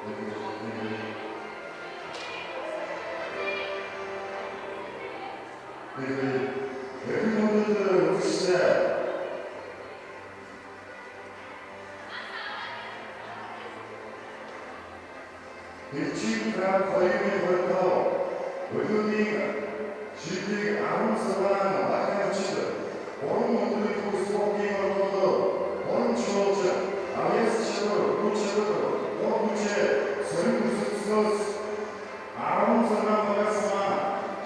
Thank you. Thank you. Thank you. Эрхэм үзэгчдээ, Бэлчийн Гран 2025 өглөөний шилдэг 16 баг тамирчид 3 өдрийн спортын оролдлого гурван чуулж, авьяас чадвар, хүч чадвар, ур хүчээ сорин өрсөлдснөөс 16 багаас маань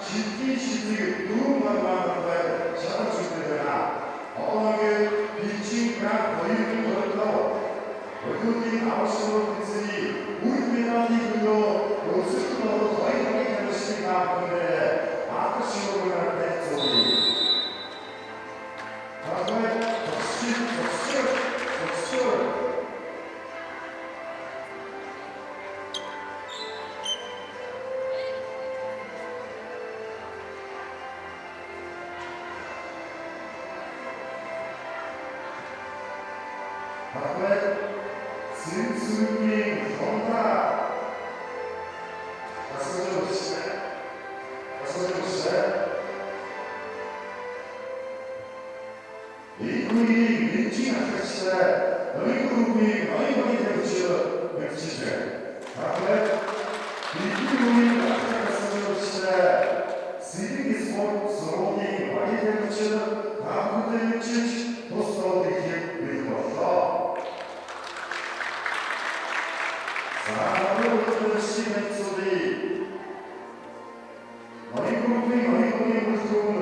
шилдгийн шилдэг дөрвөн баг маань шалгарч үздэг байна. Одоо ингээд Бэлчийн Гран 2025 өглөөний аваршгүй эзний үр медалийг төлөө өрсөлдөн болох хоёр багийн тамирчдыг та бүхэндээ алдар шивүүгээр танилцуулъя. Талбай зогсож, зогсож, зогсож. Талбай Сэрэг Хонда асууж өгсөн. Асууж өгсөн. Ийхүүгийн нэгжийн ахлагчтай ноён группийн ноён багийн тамирчин мэдчилж байна. Талбай Бидний үеийн ахлах асуугчтай Сэрэг спорт сургуулийн багийн тамирчин та бүхэндээ мэдчилж тус тоглолт хийх бэлэн боллоо. За, одоо тамирчдыг танилцуулъя. Ноён группийн ноён багийн бүрэлдэхүүн: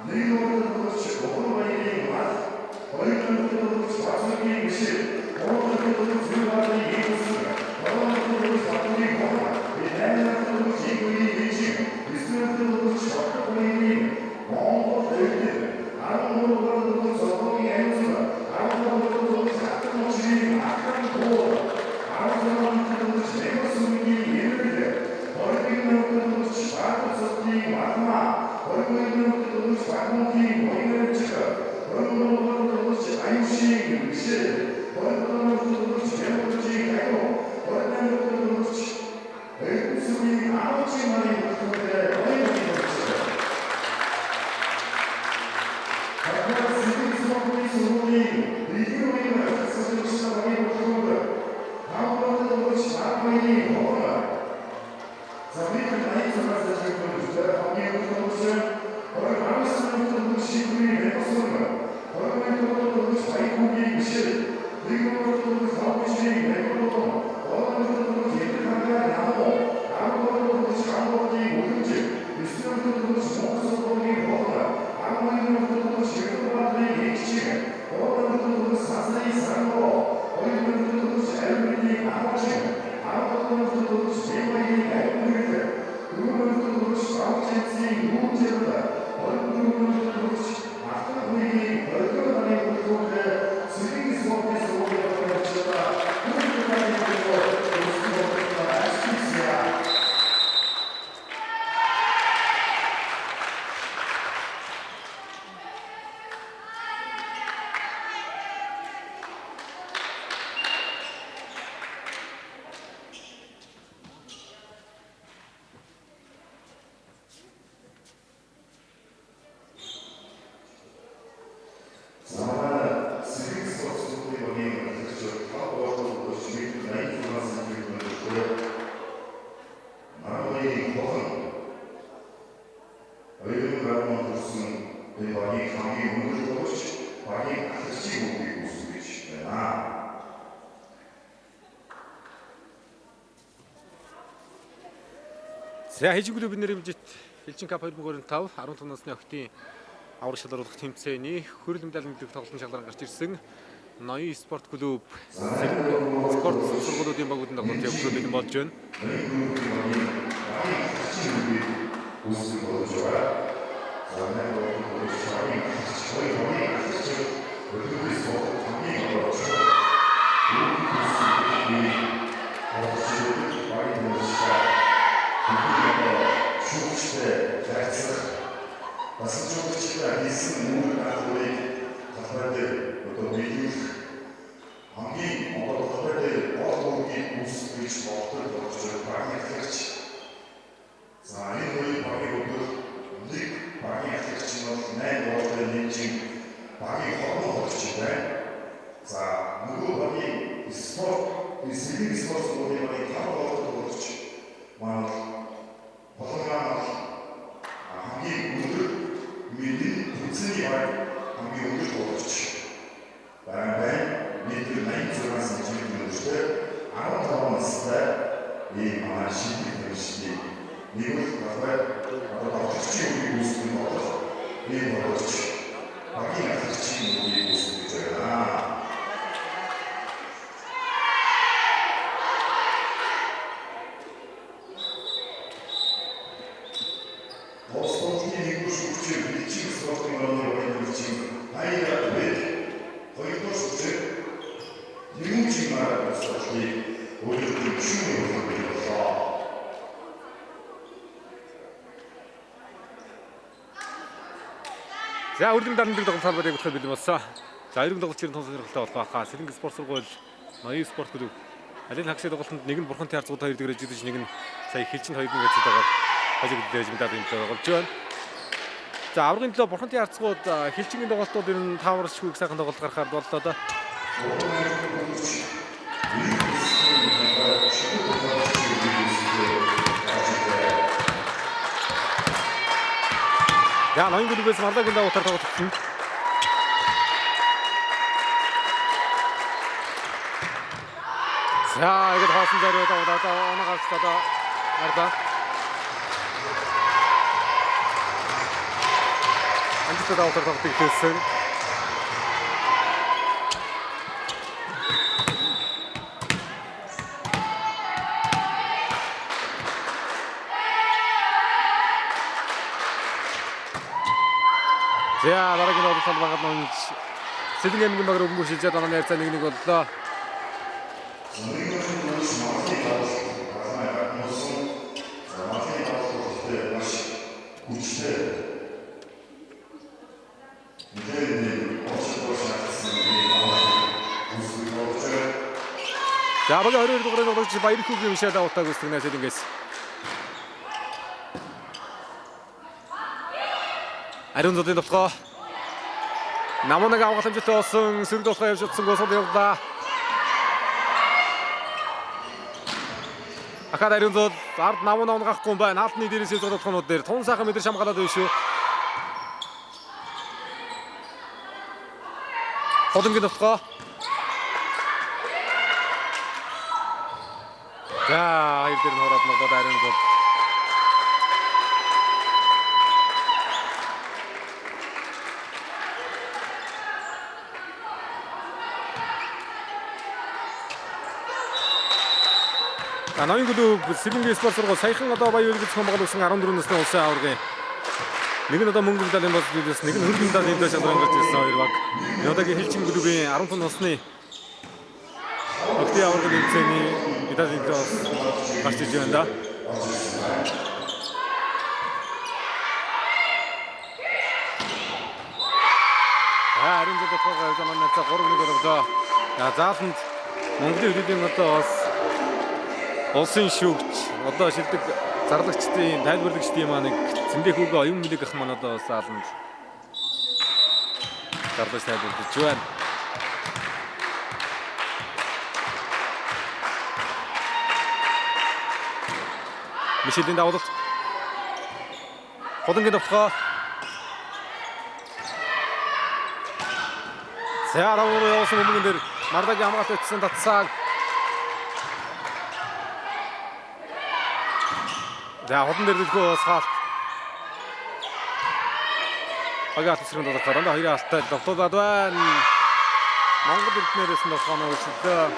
нэг дугаар тоглогч Улаанбаярын Мал, хоёр дугаар тоглогч Бацүргийн Бишир, гурав дугаар тоглогч Зүрбаатарын Ийгүсэн, долоо дугаар тоглогч Батүрийн Хурма, найман дугаар тоглогч Ийгүрийн Ээжин, 9 дугаар тоглогч Батбаярын Монгол Эрдэнэ, 13 дугаар тоглогч Зогоогийн Ариунсан, 17 дугаар тоглогч Хатан Мочрийн Ахан Туу, 16 дугаар тоглогч Мемос сүмгийн Эмэрэл, 21 дугаар тоглогч Баатар цогтын Малма, 22 дугаар тоглогч Багмунхийн Боёморчих, 23 дугаар тоглогч Аюушийн Бишэл, 27 дугаар тоглогч Меморжийн Хагу, 28 дугаар тоглогч Эрдэнэ сүмийн Аавчийн нарын бүрэлдэхүүнээр хоёр багийн тоглогч. Талбай Сэрэг спортын сургуулийн дэлхийн үеийн ахлах багийн бүрэлдэхүүн: тав дугаар тоглогч Нарбаярын Хогон. За, бид 86 сая төлөвтэй хамгийн өндөр тоглогч 20 19 дугаар тоглогч Шигүрийн Мемосүн, 22 дугаар тоглогч Баянхүүгийн Бишэл, 1 дугаар тоглогч Хавчийн Мемордон, 7 дугаар тоглогч Эдэр хангаа Намуу, 10 дугаар тоглогч Хамбуудын Үлэмж, 9 дугаар тоглогч Монгол сургуулийн Хогон, 12 дугаар тоглогч Эрдэнэбаатарын Эгчиг, 3 дугаар тоглогч Сансны Сарноо, 2 дугаар тоглогч Ариунгийн Амуучин, 17 дугаар тоглогч Бэмбаягийн Ариун, 4 дугаар тоглогч Бавчэнцийн Үүжэл, 24 дугаар тоглогч Алтан хуйгийн Болгор нарын бүрэлдэхүүнээр Сэрэг спортын сургуулийн тоглогчдоо бүх медалийн төлөө өрсөлдөн болтолтой ажилласан. За, манай Сэрэг спорт сургуулийн багийн ахлагч тав дугаар тоглогч метр 86 см өндөрлөө Нарбаярын Хохон 2010 онд төрсэн энэ багийн хамгийн өндөр тоглогч багийн ахлагчийн үүргийг гүйцэтгэж байна. За, хижигүлүү бид нэр хэмжит Элчин Cup 2025 15 насны охидын авраг шалгаруулах тэмцээний хүрэл медаль нэгдэх тоглолтын шалгаран гарч ирсэн Ноён спорт клуб Сэрэг спорт сургуулиудын багуудын тоглолт явуулах бэлэн болж байна. Ноён группийн багийн ахлагчийн үүргийг гүйцэтгэх болж байгаа. За, 8 дугаар тоглогч багийн ахлагч, хоёр багийн ахлагч өдрийн спорт хамгийн одоо чухал үүргийг гүйцэтгэх тоглогчдод багийн тамирчдаа бидний одоо шүүгчтэй харьцах дасгалжуулагчдаа хийсэн үүрэг даалгаврыг талбай дээр одоо биелүүлэх хамгийн одоо талбай дээр гол үүргийг 8 дугаартай нэмжин багийн хорон тоглогч байна. За нөгөө багийн спорт Сэлэнгэ спорт сургуулийн багийн 5 дугаартай тоглогч маань бол болон маань бол хамгийн өндөр миний тэмцээний баг хамгийн өндөр тоглогч байна. Метр 86 см өндөртэй 15 настай ийм манай шийдэл тамирчдын нэг бол далай одоо тоглогчийн үеийг үүсгэх нь болох ийм тоглогч багийн ахлагчийн үеийг үүсгэж байна. Бостонгийн нэгдүгээр шүүгчээр Бэлчийн спортын орны багийн тамирчин Хайра Бэд, хоёрдугаар шүүгчээр Тэрүүнчийн мараа босголтыг өөрөөр шүүмээр боллоо. За үрдэм дарамтыг тоглох талбар яг утгаар бэлэн болсон. За эргэн тоглогчийн тун сонирхолтой болох байхаа. Сэлэнгэ спорт сургууль, Ноён спорт клуб. Алин хагсын тоглолтод нэг нь Бурхантай харцгууд хоёр дээр ажиглаж, нэг нь сая хилчэнд 2-1 эцэд байгаа. Хожиг дэж медаль тоглож байна. За аврагын төлөө Бурхантай харцгууд хилчингийн тоглолтууд ер нь таамаршгүй их сайхан тоглолт гарахаар боллоо доо. За ноён клубээс Марлагийн давуу тал тоглолт. За ингээд хоосон зориуд одоо оноо гарч одоо марлаа. Амжилттай давуу тал тоглолтыг эхлүүлсэн. За дараагийн тоглолт багад номж Сэлэнгэ аймгийн баг руу шилжээд онооны харьцаа 1-1 боллоо. За багийн 22 дугаарыг тоглогч Баярхүүгийн Мишель давтааг үүсгэнэ Сэлэнгээс. Ариун зудлын довтолгоо. Намунаг авах амжилттай болсон. Сөрөг довтолгоо явж утсан госод явлаа. Ахад ариун зул ард намун авах юм байна. Хаалтны дээрээс зодтолгоонууд дээр тун сайхан мэдэр шамгалаад байна шүү. Холонгийн довтолгоо. За хоёр дээр нь хороод ногдоод ариун зул. За ноён клуб Сэлэнгэ спорт сургууль саяхан одоо баяр хөөрөлд зохион байгуулсан 14 насны улсын аваргын нэг нь одоо мөнгө медалийн бос зүйлээс нэг нь хөрөнгө медалийн дэш шалран гарч ирсэн хоёр баг. Энэ удаагийн хилчин клубын 15 насны охидын аваргын тэмцээний медалийн төлөө гарч иж байна да. За ариун зул дотгоогоо явж байгаа маань 3-1 боллоо. За зааланд Монголын хөдөлгөөний одоо бас улсын шүүгч одоо шилдэг зарлагчдын тайлбарлагчдын маань нэг зэндэх үгүй оюун мэлэг ах маань одоо бас зааланд зарлаж тайлбарлаж байна. Мишелийн давуулалт. Хулангийн довтолгоо. За давуу руу явуулсан хүмүүн дээр Марлагийн хамгаалалт өтсөн татсаа. За хулан дээр дэлгүү бас хаалт. Багийн алт эсрэг тодорхой дандаа хоёрын алттай довтуулад байна. Монгол эрдэнэрээс нь довтолгооно үйлчлээ.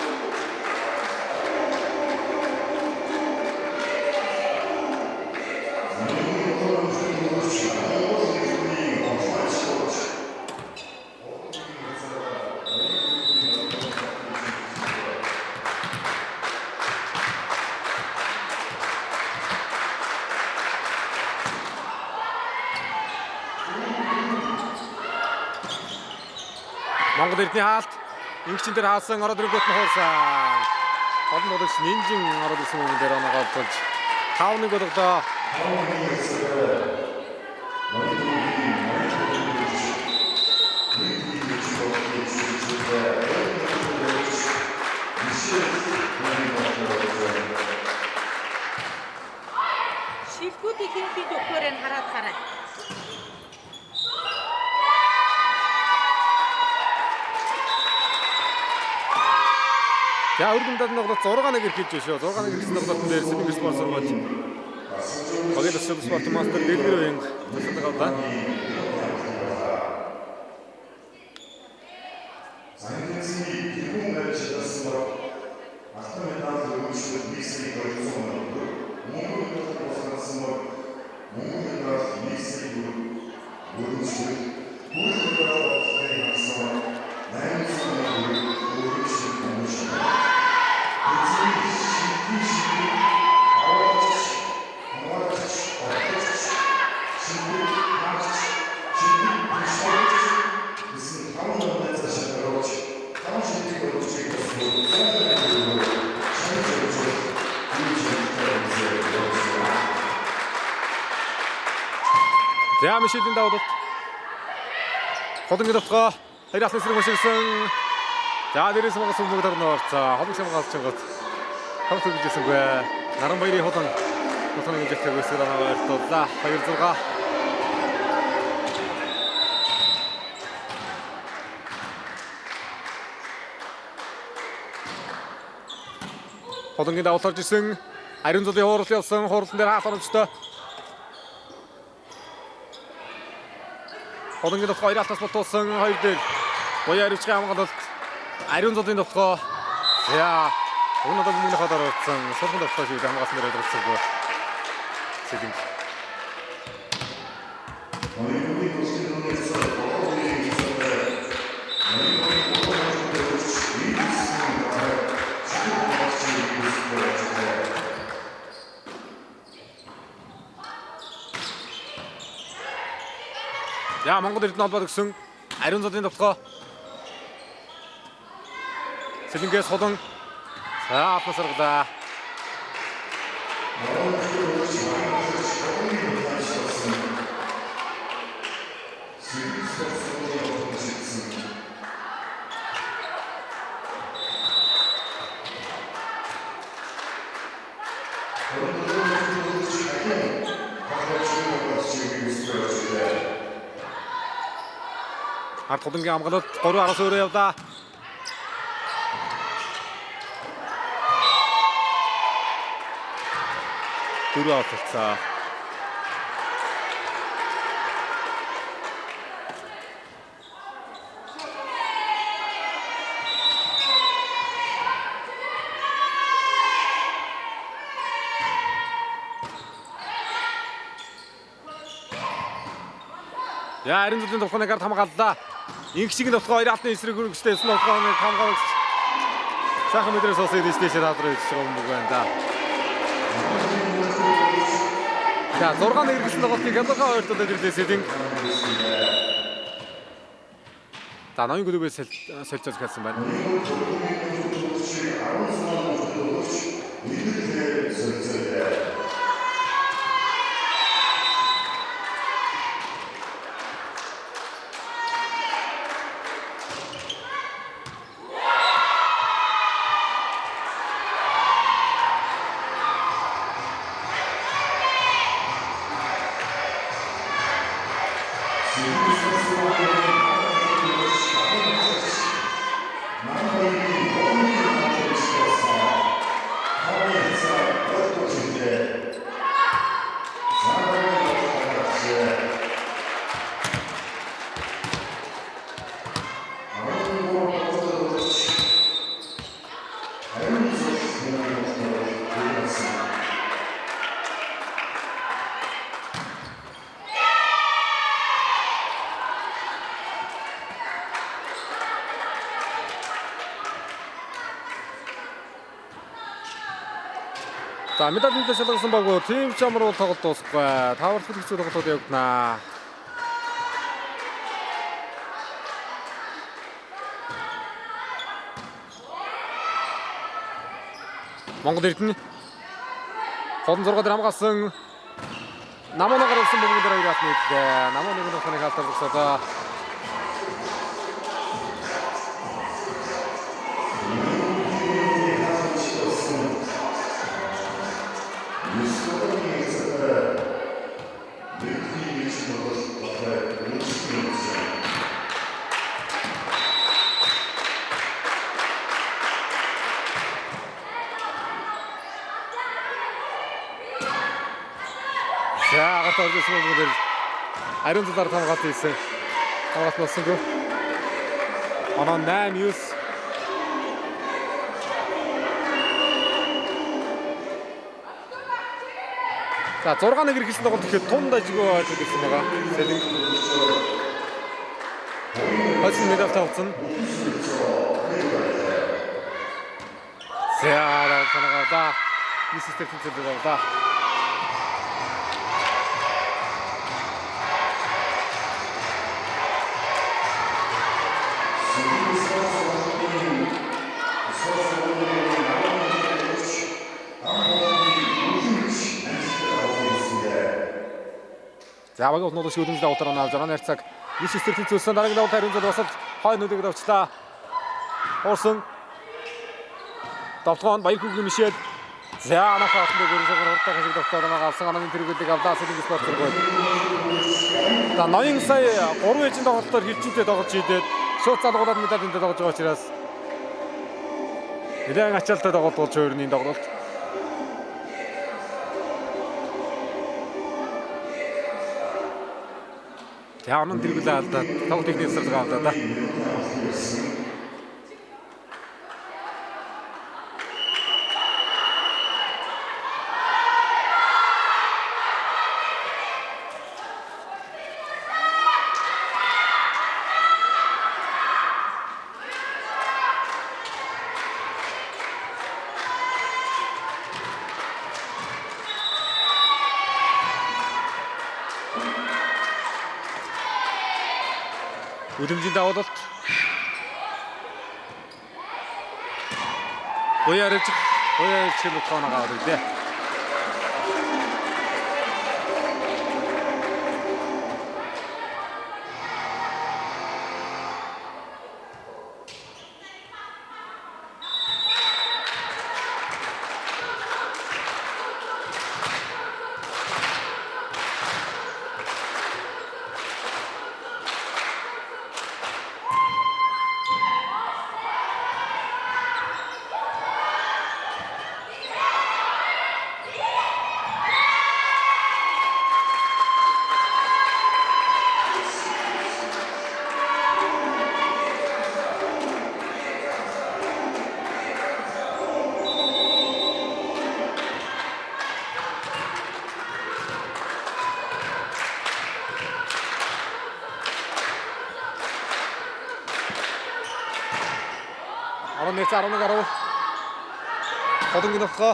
Монгол эрдэнэ хаалт ингэчин дээр хаасан ороод ирэнгүүт нь хуурсан. Олон тоглогч нинжин ороод ирсэн хүмүүс дээр оноогоо олдолж 5-1 болголоо. За өргөн медалийн тоглолт 6-1 эрхэлж байна шүү. 6-1 эрхэлсэн тоглолтын дээр Сэлэнгэ спорт сургууль багийн тасрал спорт мастер Дэлгэр уянг туршлага авлаа. Алтан медаль өргөмжлөл 1 сая 200 сая төгрөг, мөнгө медаль босгосон бол мөнгө медаль 1 сая төгрөг өргөмжлөл, бүрэн медаль олохыг хангасан 800 сая төгрөг өргөмжлөл хүмүүжлээ. Эцэг шидийн шидэг аваагч, хамгаалагч, орлогч, шидэг хаагч, шидэг тушуулагч гэсэн таван номны зашид оруулж, таван шидийг оруулжийг бас 100 төгрөг шагнаж өгч ийм шийдэлтэй явуулсан. За Мишелийн давуулалт. Холонгийн довтолгоо хоёр ахлын эсрэг машигсан. За дээрээс Монгол сүмбэг дорно орцоо. Холон шамгаалчингууд тав төгжсэнгүй. Наранбаярын холон хотын хэмжээтэй гүйцэтгэл оноо ойртууллаа. 2-6. Холонгийн давуулт орж ирсэн. Ариун зулын хуурал явсан. Хууралтан дээр хаалт оромжтой. Холонгийн довтолгоо хоёр алтаас болтуулсан. Хоёр дээр Буян аривчгийн хамгаалалт. Ариун зулын довтолгоо. За уг нь одоо бөмбөгний хоолоор орсон. Сурхан довтолгоо шиг хамгаалсан дээр ойлголцсонгүй. Сэлэнг. Ноёны төслийн үнэлсэн долоо үеийн хэсэгтээ ноёны гурван хөлтөж нийлсэн дараа шүтэн багчийн гүйцэтгэх ажлаа. За Монгол Эрдэнэ холбоод өгсөн. Ариун зулын довтолгоо. Сэлэнгээс холон. За албан саргалаа. Ард холонгийн хамгаалалт 3 араас өөрөө явлаа. Дөрөв аут болцоо. Я ариун зүлийн довхоныг ард хамгааллаа. Инх шиг довхоо хоёр алтны эсрэг хөргөжтэй эсрэг довхооныг хамгаалагч сайхан мэдрээс суусан дээшээ тадраа хийж байгаа юм байна да. За 6 нэргэлсэн тоглолтыг хямдхан ойртолд ирлээ Сэлэнг. За ноён клубээс солилцоо захиалсан байна. За медаль нөлөө шалгарсан баггүй. Тим чамар бол тоглолт дуусахгүй. Тавар дахь хэцүү тоглолтууд явагдана. Монгол Эрдэнэ Холон 6 дээр хамгаалсан. Намуу гарсан бөмбөгөн дээр хоёр алт нийтлээ. Намуу нэгэн тоглохыг алдаж зогсоолоо. тоглолт орж ирсэн бөгөөд ариун талаар хамгаалт хийсэн. Хамгаалт болсонгүй. Оноо 8 9. За 6-1 эргэлсэн тоглолт ихэд тунд ажиггүй ойртол ирсэн байгаа. Сэлэнг. Хойсон медаль тавцсан. За санаагаа Миссистер тэнцвэрдэг авлаа. За багийн улмууд шиг үлэмж давтар оноо авч байгаа нэрцэг. Миссистер тэнцвэрсэн дараагийн давтар хариун зол басалт хой нүдэг давчлаа. Уурсан. Давтгоонд баяр хүүгийн Мишель. За анахаа олон гөрөсөөр хурдтай хашиг давтар оноо авсан анааны тэргүүлдэг авлаа Сэлэнг спорт зэрэг. За ноён сая 3 ээжин тоглолтоор хилчинтэй тоглож идээд шууд залгуулаад медаль энэ тоглож байгаа учраас нэлээд ачаалтай тоглолт болж хувирны тоглолт. За онон тэргүүлээ алдаад тоглолт ихний эсрэг авлаа да. Үлэмжийн давуулалт. Буяа арилжих утгаанаа аваад ирлээ. Арван 11 10. Хотонгийн нөхөө.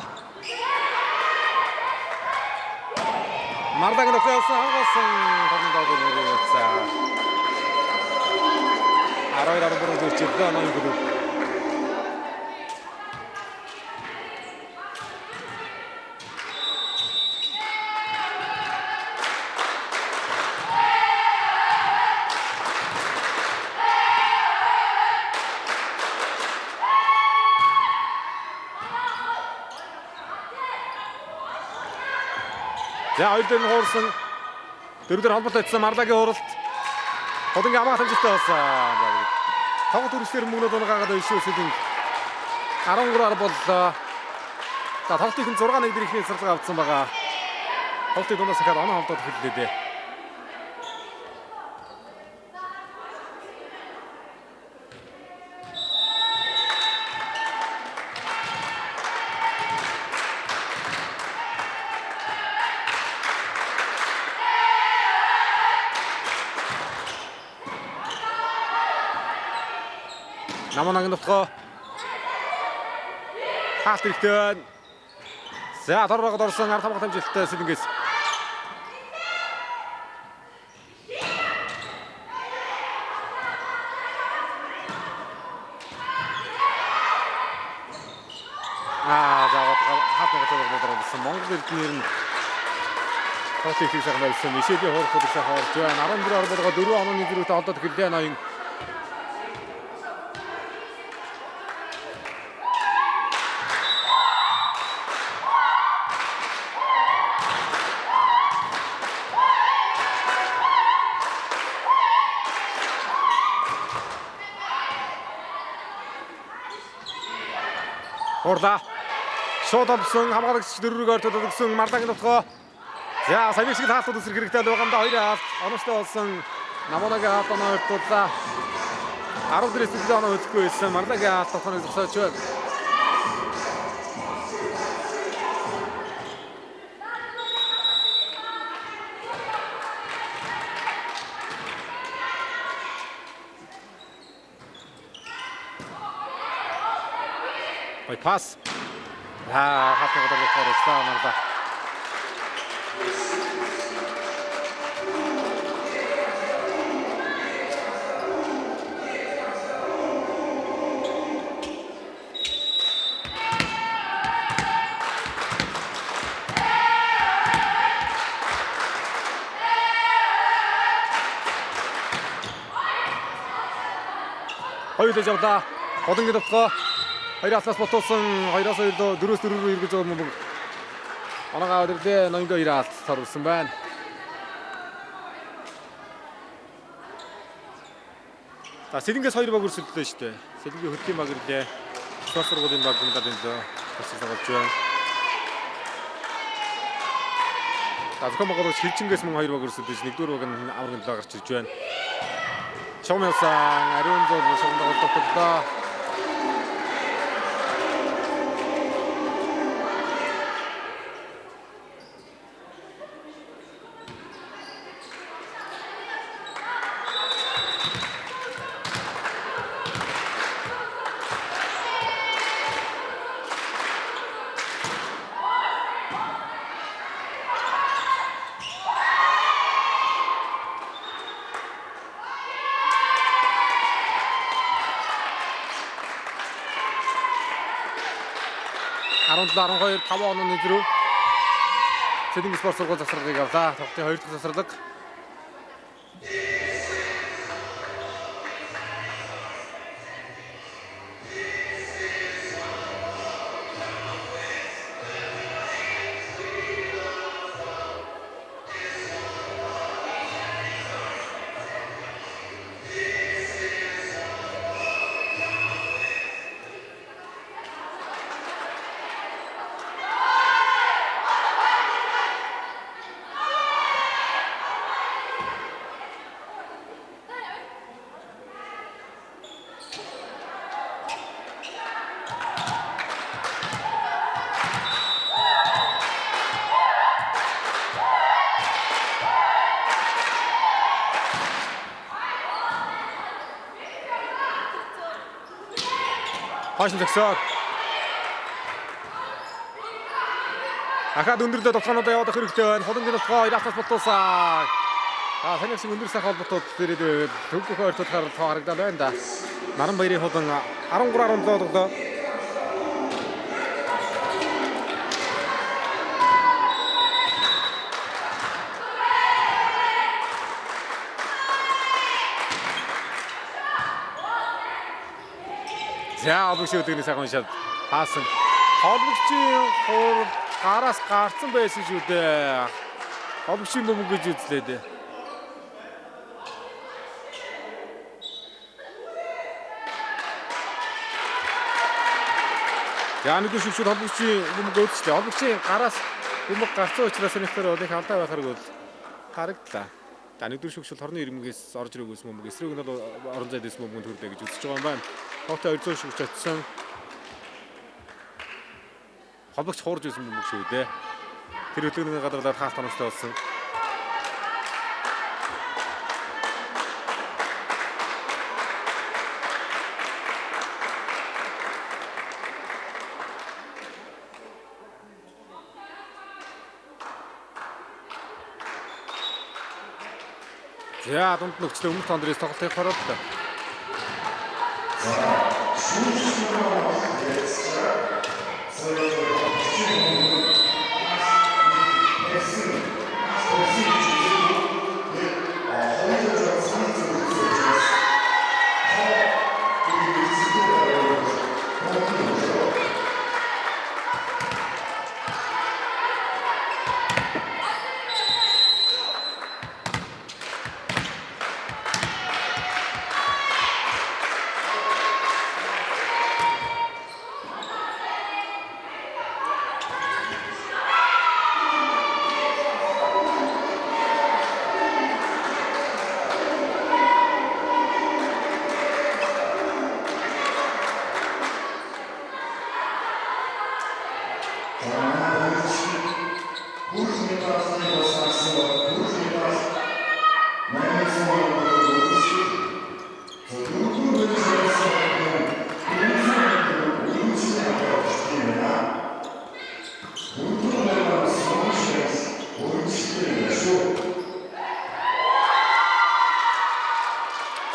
Мардаг нөхөө явсан хангасан тоглолт аваад ирсэн. 12 13 зөрчилдөө ноён клуб. За хоёр дээр нь хуурсан. Дөрөв дээр холбоотой очсон Марлагийн хуралт. Хотонгийн хамгаалалт амжилттай болсон. Тоглолт үргэлжлэр мөнгнөд унгаагаад байна шүү Сэлэнг. 13 боллоо. За тоглолтын 6-1 дээр ихний эсрэг авсан байгаа. Тоглолтын дундаас ахаад оноо холдоод эхэллээ дээ. Наман нутгаа хаалт хэрэгтэй. За торгоод орсон ард хамгаалт амжилттай Сэлэнгээс. За хаалт нэг Монгол эрдэнээр нь тоглолтыг хийх сайхан байсан. Мишелийн хуурах их сайхан орж байна. 14 орболгоо 4 онооны зэрэгтэй холдоод эхэллээ ноён. Хурлаа. Шууд олсон хамгаалагч дөрвийг ойртоод өгсөн Марлагийн нутгаа. За саяны шиг хаалтууд үсрэх хэрэгтэй л байгаа юм да. Хоёр хаалт оновчтой болсон Намуунагийн хаалт оноо ойртууллаа. 10 дээрээс оноо хөдлөхгүй байсан. Марлагийн хаалт тохоног зогсоож байна. Ой пас. Аа хаалтын гадар орсон Марла. Хоёулаа явлаа. Голонгийн товтлогоо. Хоёр алаас ботуулсан 2-2 дөө 4-4 рүү эргэж байгаа мөн. Оноогоо аваад ирлээ. Ноёнго 2 алт торуулсан байна. За Сэлэнгээс хоёр баг өрсөлдлөө шүү дээ. Сэлэнгийн хөдлийн баг ирлээ. Спорт сургуулийн баг гүндад энэ лөө. Бас тоглож байна. За зохион байгуулагч Хилжингээс мөн хоёр баг өрсөлдөж нэгдүгээр баг нь аврагын төлөө гарч ирж байна. Чом явсан ариун зул шугам дагуулдаг тоглоо. 17 12 5 онооны зөрүү. Сэлэнг спорт сургууль завсарлагыг авлаа. Тоглолтын хоёр дахь завсарлага. Хойш нь зөксөөд. Ахаад өндөрлөө товчоонуудаа яваад хэрэгтэй байна. Хулангийн товчгоо хоёр автаас болтуулсан. За санийх шиг өндөр сайхан холбогдоод дээрээ байвал төвгөх ойртуулахаар тоо харагдаад байна да. Наран баярын хулан 13-17 тоглоо. За холбогчийн өдөрний сайхан уншаад хаасан. Холбогчийн хурал гараас гарцсан байсан шүү дээ. Холбогчийн бөмбөг гэж үзлээ дээ. За нэг шүгшүүд холбогчийн бөмбөг өөдчлээ. Холбогчийн гараас бөмбөг гарцсан учраас нэгтэр бол их алдаа байхаарг бол харагдлаа. За нэгдүгээр шүгшүүл хорны ирмэгээс орж ирээгүй бөмбөг эсрэг нь бол орон зайд ирсэн бөмбөг төрлөө гэж үзэж байгаа юм байна. Тоглолтын 200 шүгч очсон. Холбогч хуурж ирсэн бөмбөг шүү дээ. Тэр хөдөлгөөний гадарлаад хаалт оновчтой болсон. За дунд нөхцөлөө өмнөх тоон дээрээс тоглолтыг хорооллоо.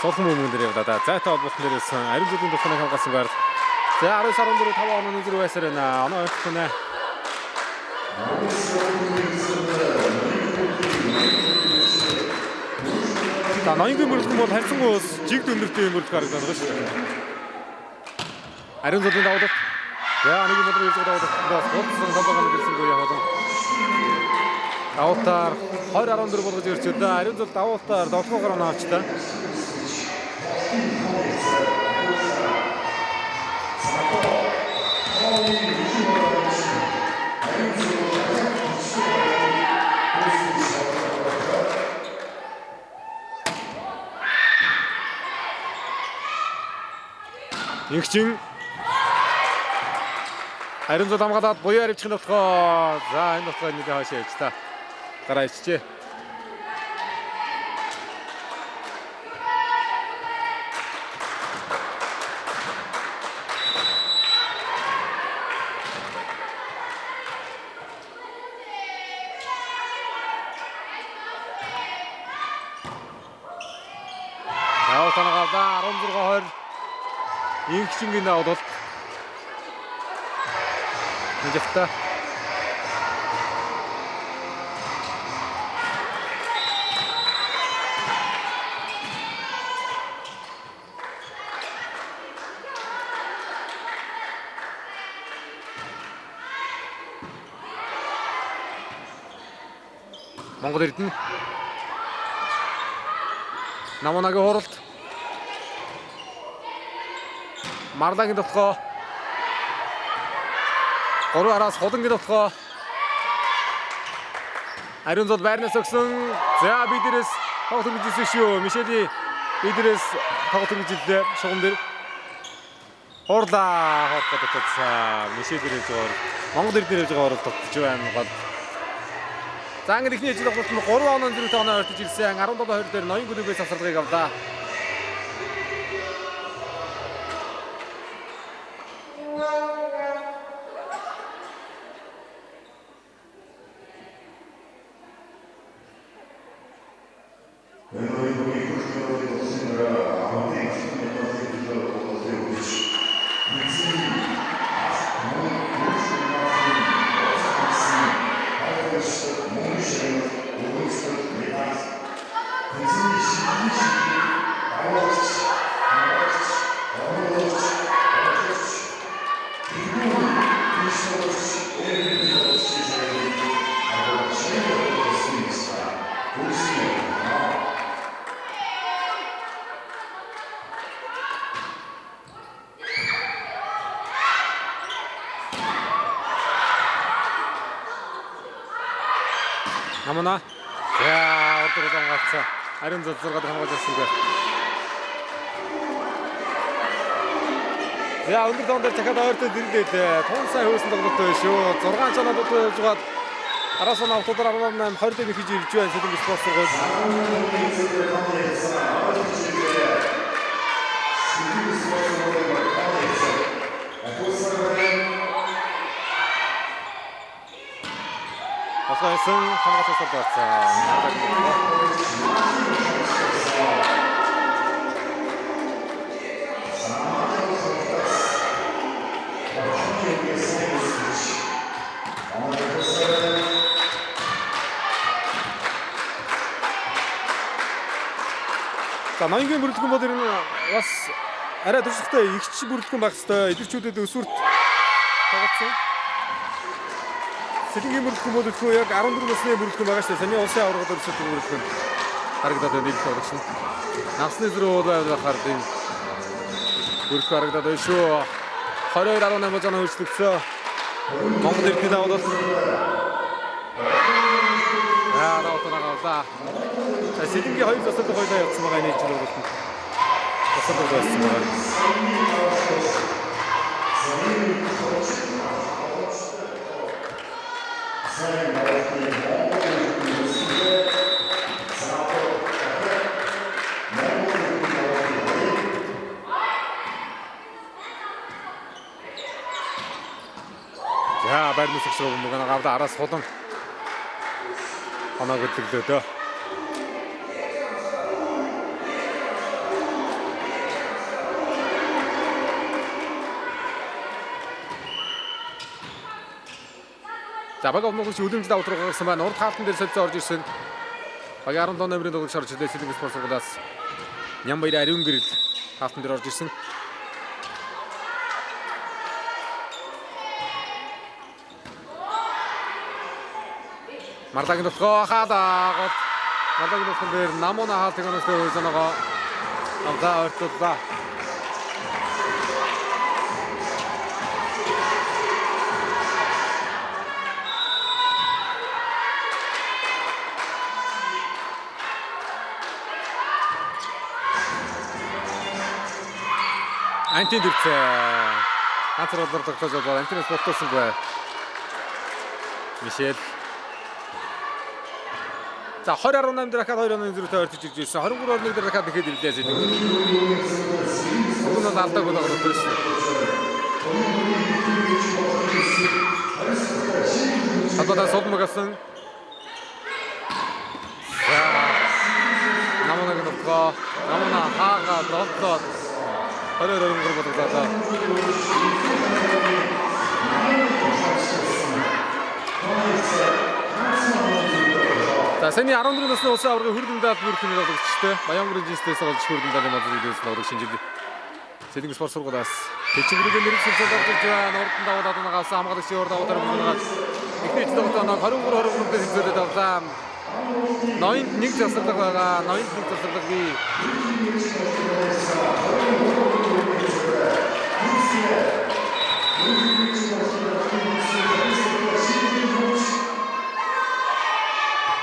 Сулхан бөмбөгөн дээр явлаа да. Зайтай холбоотон дээрээс ариун зүйлийн тулхныг хамгаалсан байр. За 19 14 5 онооны зэрэг байсаар байна. Оноо ойртох нэ. За ноёнгийн мөрөлдөн бол харьцангуй бас жигд өндөртэй юм мөрөлд харагдаад байгаа шүү дээ. Ариун зүйлийн давуулалт. За нэг юм өдөр ирж байгаа давуулалт. Гол толгойн гэрсэнгүй явуулан. Давуултаар 20-14 болгож ирж өдөө. Ариун зүйл давуултаар 7 гаруй оноо авчлаа. Ингчин ариун зул хамгаалаад буян аривчхан дотгоо. За энэ дотгоо нэг хаашаа явж та. Гараа ичжээ. Явуултаа гавлаа 16-20. Ингчингийн давуулалт. Хэмжээлтэй. Монгол Эрдэнэ. Намунагийн хуралд. Марлагийн дотгоо. 3 араас Хулангийн дотгоо. Ариун зул байрнаас өгсөн. За би дээрээс тоглолт хөргөжсэн шүү. Мишели би дээрээс тоглолт хөргөжлээ шугам дээр. Хурлаа хоорох татсан. Мишель дээрээс зөөр Монгол Эрдэнэ явж байгаа орол татж байна гол. За ингээд эхний ээлжийн тоглолт нь 3 оноо зэрэгтэй оноо ойртож ирсэн. 17-20 дээр ноён клубээс авсарлагыг авлаа. Намуна. За урд урд хамгаалцсан. Ариун зул 6 дахь хамгаалж ирсэнгүй. За өндөр тоон дээр дахиад ойртоод ирлээ. Тун сайн хөөсөн тоглолт байна шүү. 6 чанаад удаа явж байгаад араас нь автодор 18 20 дээр хийж ирж байна. Сэлэнг спорт сургууль. Болсон хамгаалалтаар болсон. За ноёнгийн бүрэлдэхүүн бол ер нь бас арай туршлагатай игч бүрэлдэхүүн байх хэвээр эдгэрчүүдэд өсвөрт тоглосон. Сэлэнгийн бүрэлдэхүүн бол өдгөө яг 14 насны бүрэлдэхүүн байгаа шүү дээ. Саний улсын аваргад өрсөлдөг бүрэлдэхүүн харагдаад байна нэг тоглогч нь. Насны зэрэг уул байхаар тийм бүрэлдэхүүн харагдаад байна шүү. 22-18 болж оноо хөрчлөгдсөн. Монгол Эрдэнэ давуулалт. Аа давуултаа авлаа. За Сэлэнгийн хоёр засалт хоёлаа явуулсан байгаа энэ ижил тоглолтод. Засалт байсан байгаа. За байрны сэгсрэг бөмбөг нь гавда араас хулан оноо хөдлөглөө дөө. За баг овногч үлэмж давт руу гарсан байна. Урд хаалтан дээр солилцоо орж ирсэн. Багийн 17 номерын тоглогч орж ирлээ. Сэлэнг спорт сургуулиас Нямбаяр ариун гэрэл хаалтан дээр орж ирсэн. Марлагийн тотгоо хаалаа гол. Марлагийн тотгон дээр Намуна хаалтыг оноостой хөөсөнөгөө авдаа ойртууллаа. Антин дэрцээ. Ганцар болоор тогтоож болоо. Антинаас болтуулсангүй. Мишель. За 20.18 дээр дахиад 2-1 зэрэгтэй ойртож ирж ирсэн. 23.1 дээр дахиад нэхэд ирлээ зэ. Уг нь бол алдаагүй тоглолт байсан. Талбайдаа сулмаг авсан. За Намунаг нутгаа. Намуна хаага долдоод 22-23 болголоо. За саяны 14 насны улсын аваргын хүрд медаль бүртгэх тоглогчтой Баянгөрийн жинсээс болж хүрд медалийн мазрыг дээсэн тоглогч шинжил. Сэлэнг спорт сургуулиас Тэчгэрийн нэрэг сүлжээд орж ирж байна. Урд нь даваад одоог авсан хамгаалагчийн урд даваад мөнгө эхний тоглолт оноо 23-23 дээр хязгаард авлаа. Ноёнд нэг засварлага байгаа. Ноёнд нэг засварлага бий.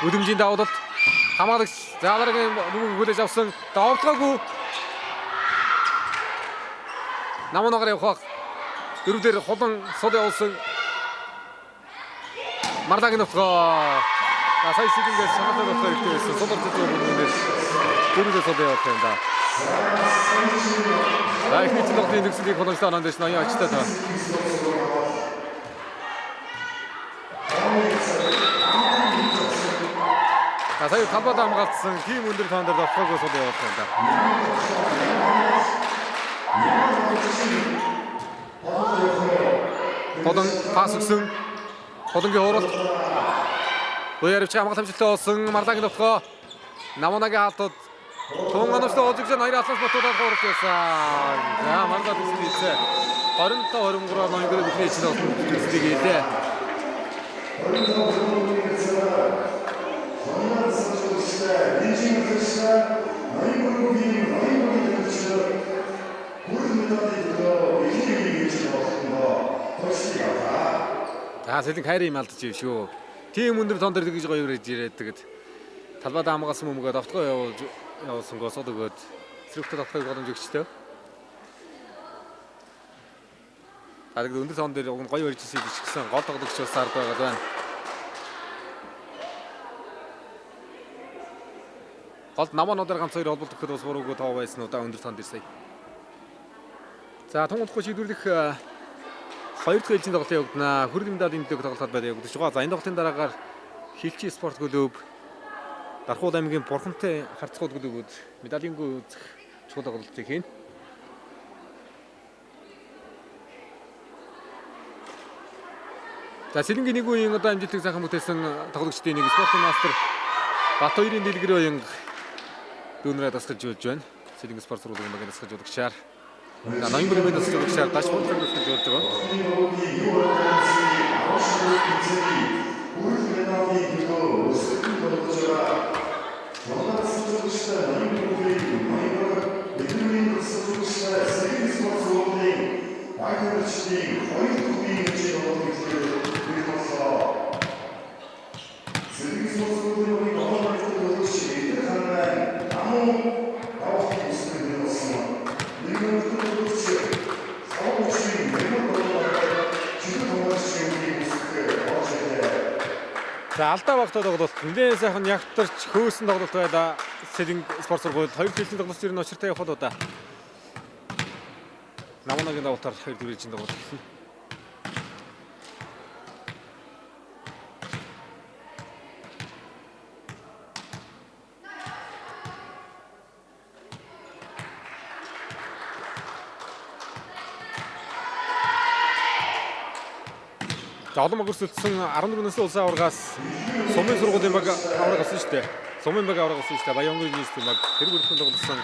Үдэмжийн давуулалт хамгаалагч зааларгийн бөмбөг хүлээж авсан. Давтгаагүй. Намуунагаар явах бах. Дөрөв дээр хулан сул явуулсан. Марлагийн нутгаа. Сая сэлэнгээс шаналлаа нутгаа хэрэгтэй байсан. Сул орж байгаа бөмбөгөн дээр дөрөвдөө сул явуулах юм да. За эхний тоглолтын төгсгөлийг боломжтой оноо дэш ноён очтой тоо. За сая талбайд хамгаалсан. Тийм өндөр тоон дээр довхоогүй сул явуулах юм да. Хулан пас өгсөн. Хулангийн хууралт. Буяр өвч хамгаалт амжилттай болсон. Марлагийн нутгаа. Намунагийн хаалтууд Тун оновчтой ожигжэн хоёр алаас ботуудаар хууралт байсан. За Марлаа төгсөл хийсэн. 25-23 ноён бүхний ичил тоглолт төгсөлийг хийлээ. За сэлэн хайрын юм алдчих юм шүү. Тийм өндөр тон дээр тэгж гоё ирээд ирээд тэгэд талбайд хамгаалсан бөмбөгөө довтгоо явуулж явуулсан госод өгөөд сэрэгтэй довтгоог боломж өгчтэй. За тэгэд өндөр тон дээр уг нь гоё ирж ирсэн ч гэсэн гол тоглогч бас ард байгаа байна. Голд намаануудаар ганц хоёр холболт өгөхөд бас буруугүй тоо байсан удаа өндөр тонд ирсэн. За тун удахгүй шийдвэрлэх хоёр дахь ээлжийн тоглолт явагдана. Хүрд медалийн төлөөх тоглолтод байд явагдаж байгаа. За энэ тоглолтын дараагаар Хилчи спорт клуб Дархуул аймгийн Бурхантай харцгууд клубүүд медалийн үзэх чухал тоглолтыг хийнэ. За Сэлэнгийн нэг үеийн одоо амжилтыг сайхан бүтээсэн тоглогчдын нэг спортын мастер Батбаярын дэлгэр оюун дүүнрээ дасгалж болж байна. Сэлэнг спорт сургуулийн багийн дасгалж жуулагчаар. За ноён бүрийн дасгалж жуулагчаар Даш бодлогын дасгалж болж байгаа. За алдаа багтаа тоглолт нэлээд сайхан ягтарч хөөсөн тоглолт байлаа. Сэлэнг спорт сургууль хоёр хэлний тоглолт ер нь очиртай явах удаа. Намуунагийн давтар хоёр дөрвийн тоглолт эхэлнэ. За олон баг өрсөлдсөн 14 насны улсын аваргаас Сумын сургуулийн баг аварга авсан шүү дээ. Сумын баг аварга авсан шүү дээ. Баянгийн нийслэлийн баг тэр бүрхэн тоглосон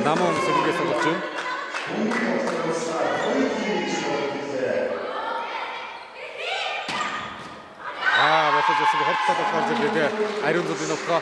Намун сэргээс тоглож байна. Аа болож байсан хортой болохоор зэрэг дээ. Ариун зүдийн нутгаа.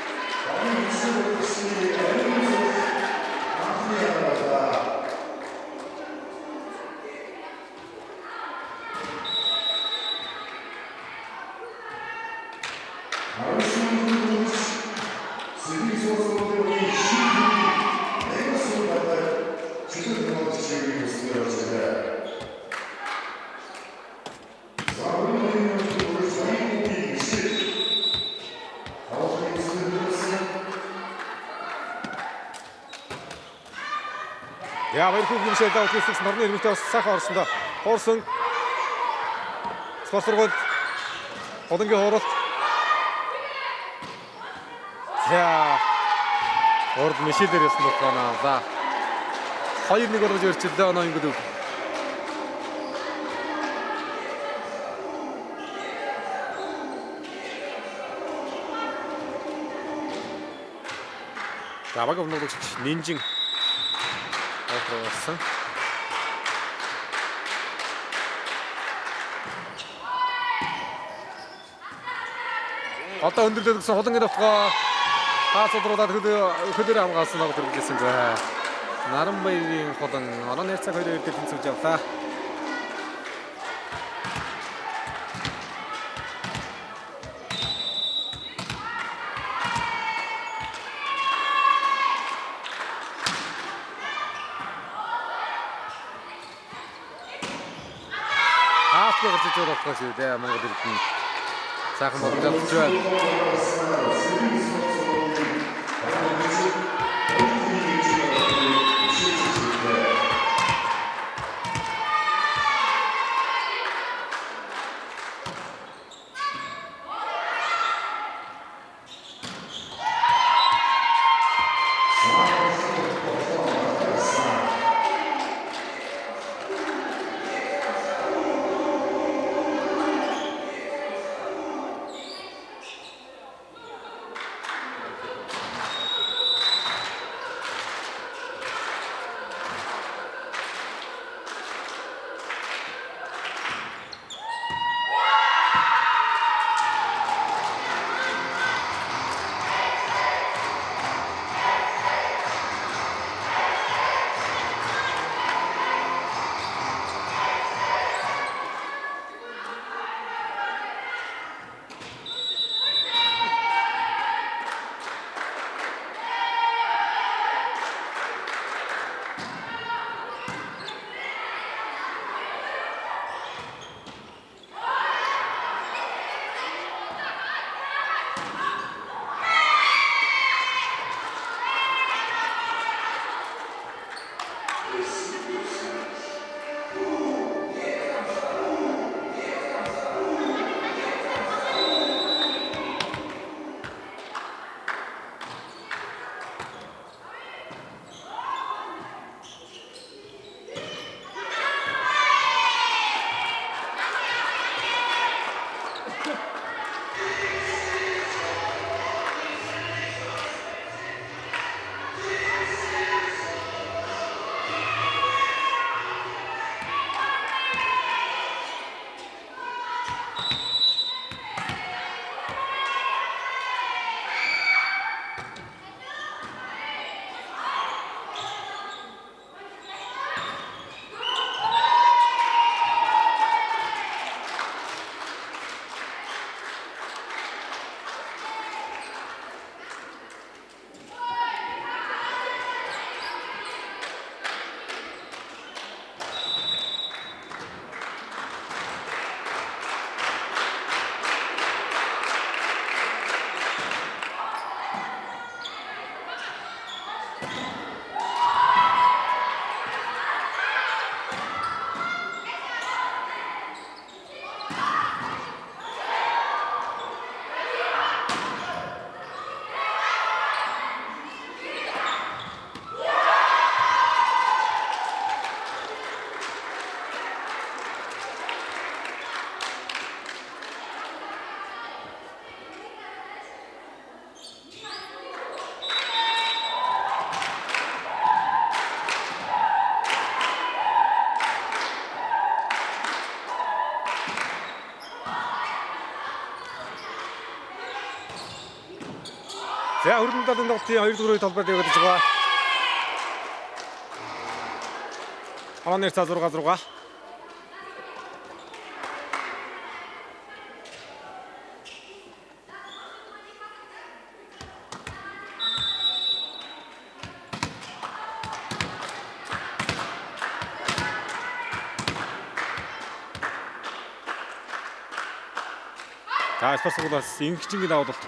Я баяр хөөрхөн Мишель давт хийсэн норны ирмэгтэй бас сайхан орсондоо хуурсан спорт сургуульд хулангийн хууралт. За урд Мишелээр явсан нутгаанаа. За 2-1 болгож өрчлөө ноён клуб. За баг өмнөгч Нинжин орсон. Одоо өндөрлөд гэсэн хулангийн давтгаа хаас удруудад хөлөөр хамгаалсан баг дөрвөлсэн. Наранбаярын хулан оноо нэрцэг 2-2 дээр тэнцвэж явлаа. Хаасгүй гарч иж байгаа шүү дээ. Монгол Эрдэнэ сайхан боломж олж байна. За хөрөлмөд талын тоглолтын 2 дугаар үе талбайд явагдаж байгаа. Онооны цаа 6-6. За спорт сургуулиас ингэжингийн давуулалт.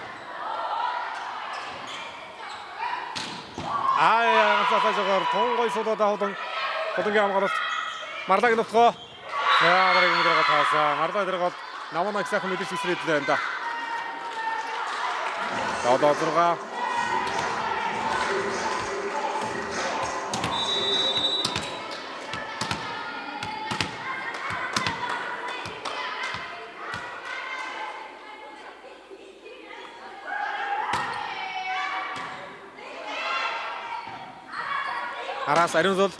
Аа ганцаалаа жогоор тун гой суудаад хулан хулангийн хамгаалалт. Марлагийн нутгаа. За дараагийн мэдрэгээ таасаа. Марлаа дээр гол намунаг сайхан мэдэрч үсрээд л байна да. 7-6. Араас ариун зул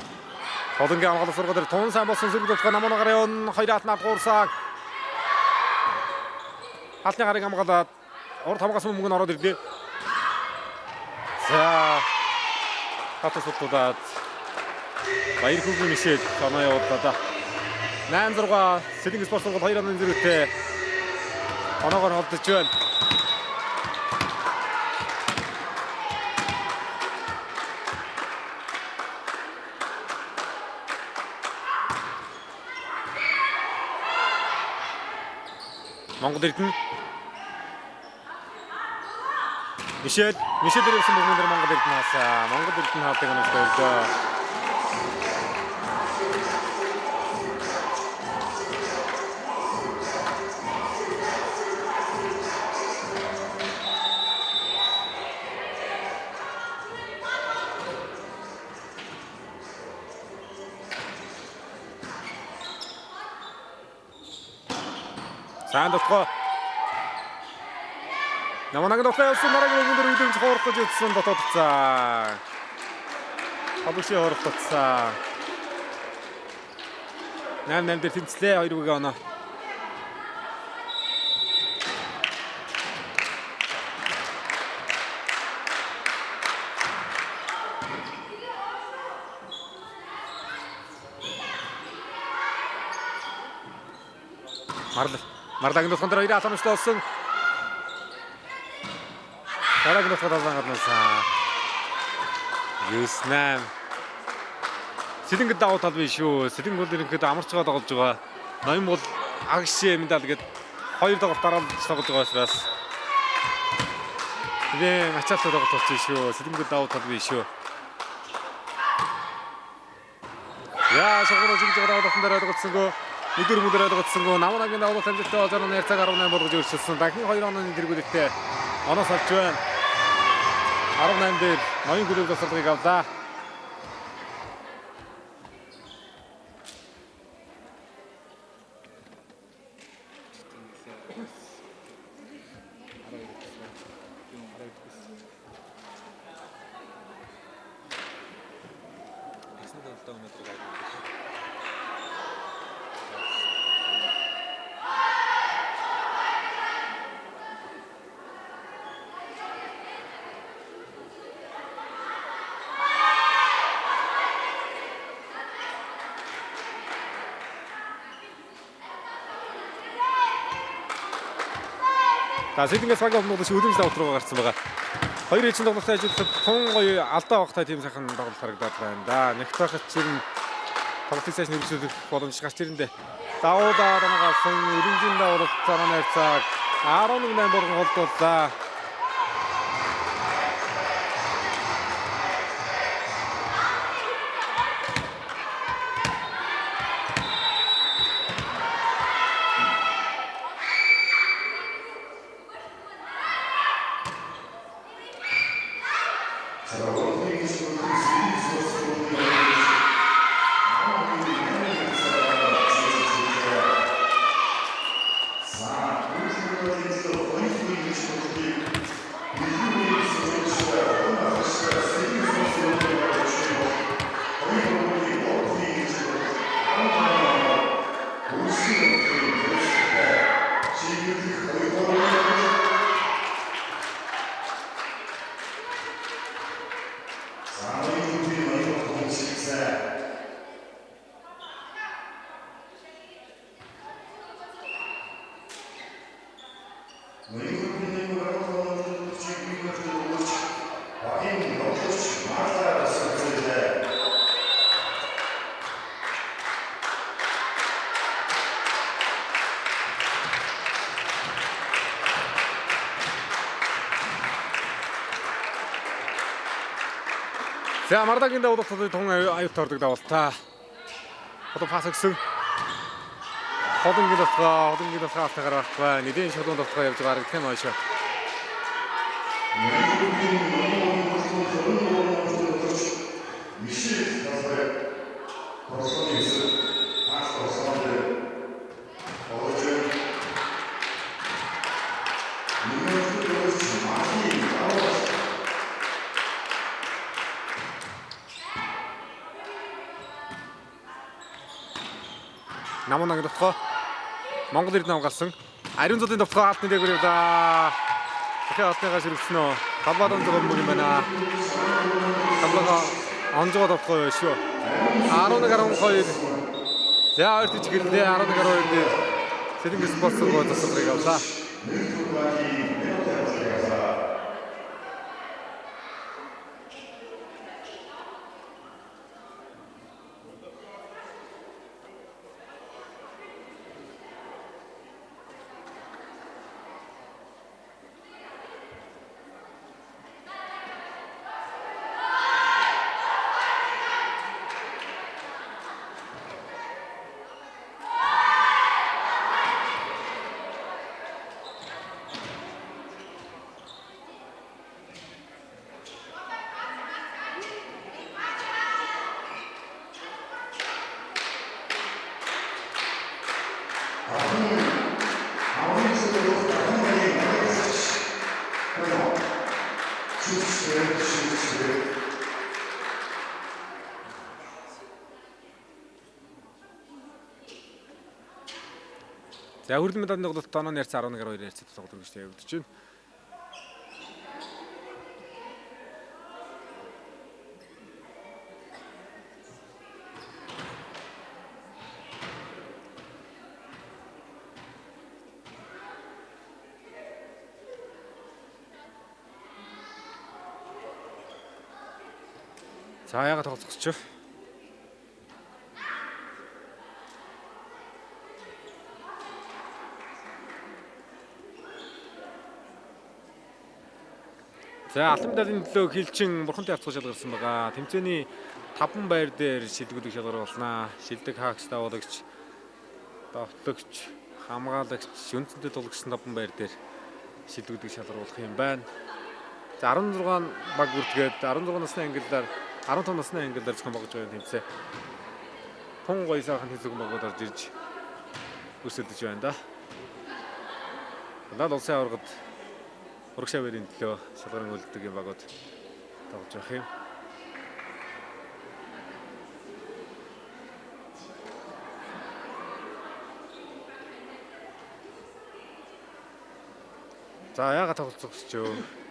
Холонгийн хамгаалалт сургууль дээр тун сайн болсон сэрэг дутгаа намуунагаар явна. Хоёр атнаар гуурсаа. Халны гарыг хамгаалаад урд хамгаалсан мөнгө нь ороод ирлээ. За хатас суудаад баяр хүүгийн мишэл оноо явууллаа да. 8-6 Сэлэнг спорт сургууль 2 онооны зэрэгтэй оноогоор холдож байна. Монгол Эрдэнэ Мишель Мишель дээр ирсэн бөмбөн дээр Монгол Эрдэнэ хаасаа. Монгол Эрдэнэ хаалдаг оногтой өрлөө. Сайн дотгоо. Наманаг дотгоо явсан дараагийн бөмбөн дээр үдэмж хоорох гэж үзсэн дотоодцсан. Хабуши хоорох татсан. 8-8 дээр тэнцлээ хоёр бүгийн оноо. Марл Марлагийн тусган дээр хоёр халамжтай болсон. Дараагийн тусгай талан гаднасаа. 9-8. Сэлэнгэд давуу тал биш шүү. Сэлэнг бол ерөнхийдөө амарч байгаа тоглож байгаа. Ноён бол агш миндал гээд хоёр тоглолт дараалж тоглож байгаа учраас нэлээд ачаалтай тоглолт болж шүү. Сэлэнгэд давуу тал биш шүү. Яа, шугамар жигж байгаа давуу талан дээр ойлгоцсонгүй. Нэгдүгээр мөдөр ойлгоцсонгүй. Намуунагийн давуу тал амжилттай болж онооны харьцааг 18 болгож өөрчилсөн. Дахин 2 онооны тэргүүлэлтээ оноос олж байна. 18 дээр ноён клуб тасралтыг авлаа. За Сэлэнгээс багийн өмнө өдөмж давуу руу гарсан байгаа. Хоёр ээлжин тоглолтын ажиллаад тун гоё алдаа багтай тийм сайхан тоглолт харагдаад байна да. Нэгт байхад чинь тоглолтыг цааш нэрвжүүлэх боломж гарч ирэндээ. Давуу дангаасан өрөмжийн давуулалт цаанаа найрцааг 11-8 болгон холдууллаа. За Мардагийн давуулалтад тун аюултай ордог давуултаа. Одоо пас өгсөн. Холонгийн довтгоо алтайгаар байхгүй. Нэгэн шулуун довтгоо явж байгаа харагдах юм аашаа. Намун довтгоо Монгол Эрдэнэ хамгаалсан. Ариун зулын довтгоо алтны дээгүүр явлаа. Дахиад алтныгаа сэргэсэн үү? Талбай онцгой бөмбөг юм байна. Талбайгаа онцгой довтгоо шүү. 11-12. За хоёр тийч гэрлээ. 11-12 дээр Сэлэнгэ спортын гол засалгыг авлаа. За хүрдэн медалийн тоглолт онооны харьцаа 11-2 харьцаа тоглолт үргэлжлээ явагдаж байна. За яагаад тоглох гэж вэ? За алан медалийн төлөө хилчин бурхантай явцгаа шалгарсан байгаа. Тэмцээний 5 байр дээр шилдэгүүдийг шалгаруулнаа. Шилдэг хаагч, давуулагч, довтлогч, хамгаалагч, үндсэндээ тулгсан 5 байр дээр шилдэгүүдийг шалгаруулах юм байна. За 16 баг бүртгээд 16 насны ангиллаар 15 насны ангиллаар зохион байгуулж байгаа тэмцээн. Тун гоё сайхан тэнцвэрхэн багууд орж ирж өрсөлдөж байна да. Лал улсын аваргад урагшаа барийн төлөө шалгаран үлддэг юм багууд тоглож байх юм. За яагаад тоглолцох гэж вэ?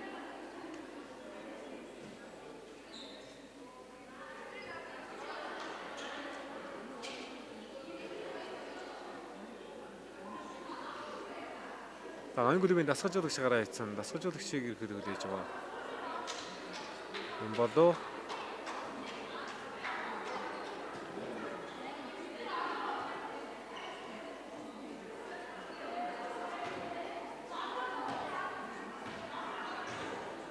За ноён клубын дасгалжуулагч гараа ийцэн дасгалжуулагчийг ирэхэд хүлээж байгаа. Юм болов.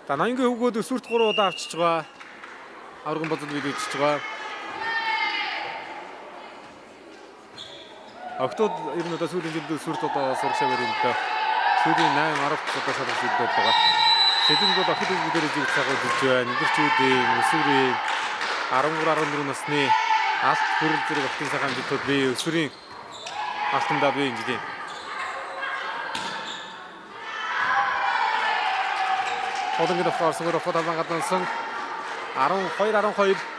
За ноёнгийн хөвгүүд өсвөрт 3 удаа авчиж байгаа. Аврагын боцод бид үзэж байгаа. Октод ер нь одоо сүүлийн жилд өсвөрт удаа сурагшаа барин л доо. Сүүлийн 8 10 удаа шалгарч ирдэг байгаа. Сэлэнг бол охид хүүхдүүдээр зүг цагууд үзэж байна. Өдөрчүүдийн, өсвөрийн 13 14 насны алт хүрэл зэрэг охидын цагаан амжилтууд бий. Өсвөрийн алтандаа бий энэ жилийн. Холонгийн довтлоо орсон, довтлоо талбай гадаансан 12 12.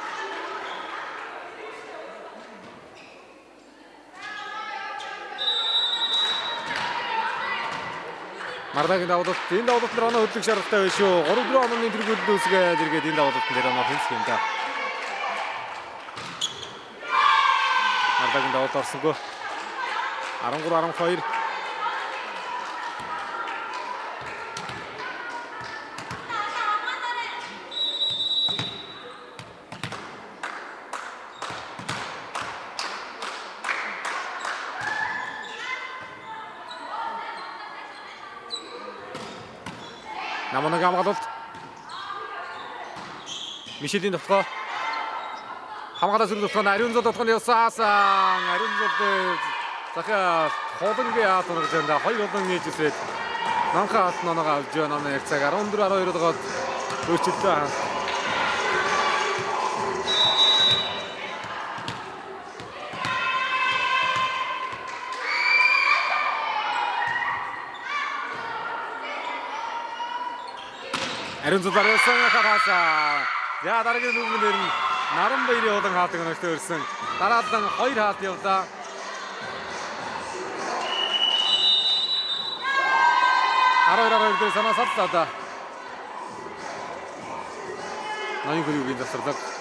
Мардагийн давуулалт энэ давуулалт дээр оноо хөдлөх шаардлагатай байна шүү. 3-4 онооны тэргүүлэлт үүсгээд эргээд энэ давуулалтан дээр оноо хинсэх юм да. Мардагийн давуулалт орсонгүй. 13 12. Наманаг хамгаалалт. Мишелийн довтлогоо. Хамгаалаа сөрөг тутган ариун зул тутган явсан. Ариун зул захаа хулангийн хаалт унагж байна. Хоёр хулан нээж үсээд намхан хаалт ноноогоо авч байна. Намны ярцааг 14 12 доод өөрчлөлтөө. Ариун зул ариусан хаалт. За дараагийн нүгэн дээр нь Наранбаярын хулан хаалтыг өнөختөө өрсөн. Дараалан хоёр хаалт явлаа. 12-12 дээр санаа саллаа да. Ноён хөрөгийн завсарлага.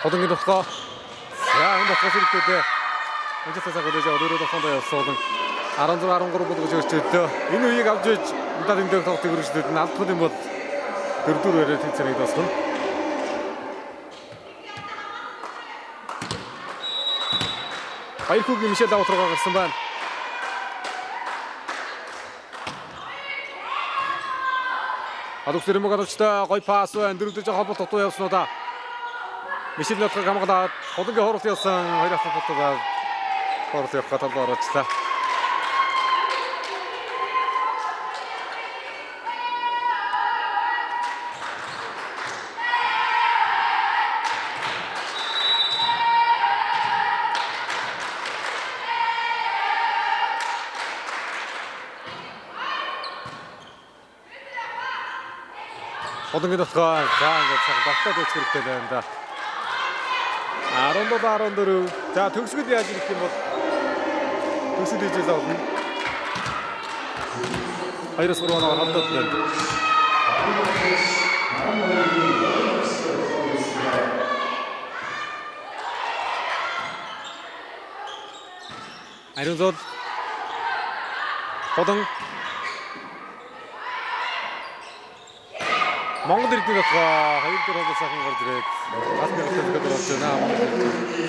Хулангийн тутгаа. За энэ тутгаа сэрэгдээд амжилттай цаг үлээж өөрөө тутгаанд явсан хулан 16 13 болгож өөрчлөлтөө. Энэ үеийг авч иж медаль эндэх тоглолтыг өргөжлөд нь алдах юм бол дөрөвдүгээр өрөө тэмцээнийг дуусгана. Баярхүүгийн Мишель Давт руугаа гарсан байна. Алукс Рэмэг алуучтай гой пас байна. Дөрөвдөж холболт дутуу явсан уу да. Мишель Давтыг хамгаалаад хулангийн хуралт явсан. Хоёр автоматаар хуралт явах талд ороочлаа. Хулангийн тутгаа за ингээд сайхан багтаад үзэх хэрэгтэй байна да. 17 14. За төгсгөл яаж ирэх юм бол төгсгөл хийж болно. 2-3 оноор хамтаад байна. Ариун зул Хулан Монгол Эрдэнэ дотгоо хоёр дээр хоолой сайхан гарч ирээд гал гэрэлтэй болж байна. Монгол Эрдэнэ.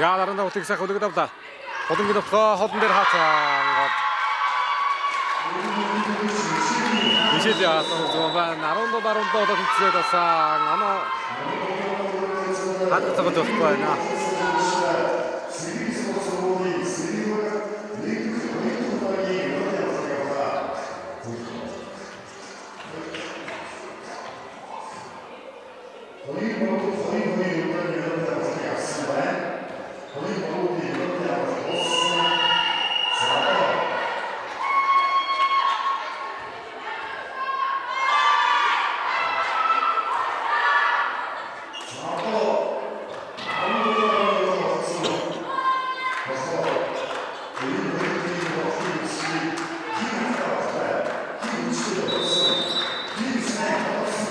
За дараа нь тоглолтыг сайхан үлгэд авлаа. Хулангийн дотгоо холон дээр хаацсан гол. Мишель яасан зүүн байна. 17 17 одоо тэмцээд басан. Оноо хадгалж болохгүй байна.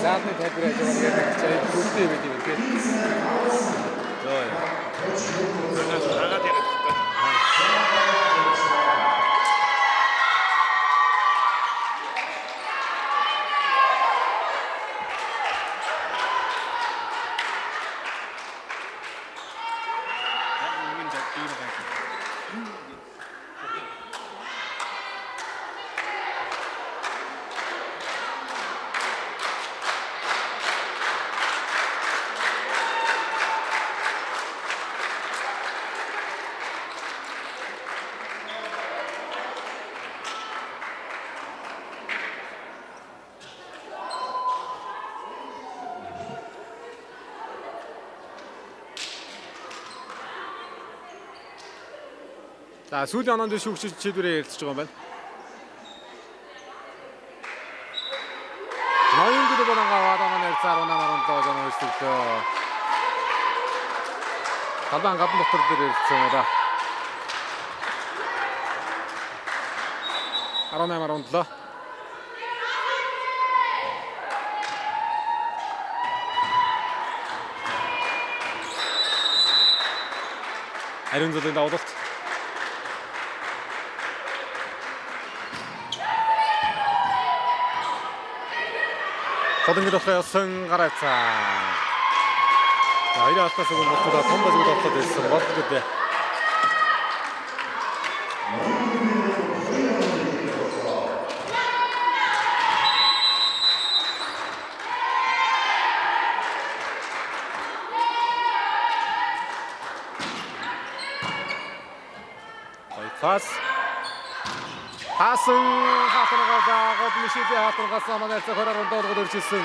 Заалны тайлбар яаж байгаа нэг чай бүгдээ байд юм тий. Зөө. Хагаад яриад байна. За сүүлийн оноонд шүүгч шийдвэрээ ярилцж байгаа юм байна. Ноён гэдэг болонгаа аваад оноо нэрцээр 18 17 жоо өрсөлдөө. Талбайн гадна дотор дээр ярилцсан юм да. 18 17. Ариун зүйлийн давуулалт. Холонгийн дотор явсан гараацаа. За хоёрын алтаас өгөн болтоо том болог болтоод байсан болдгоо. Гоё пас. Хасан хаатаргаа гол мишэдэ хаатаргаас манай цохороор доолгод өрчилсөн.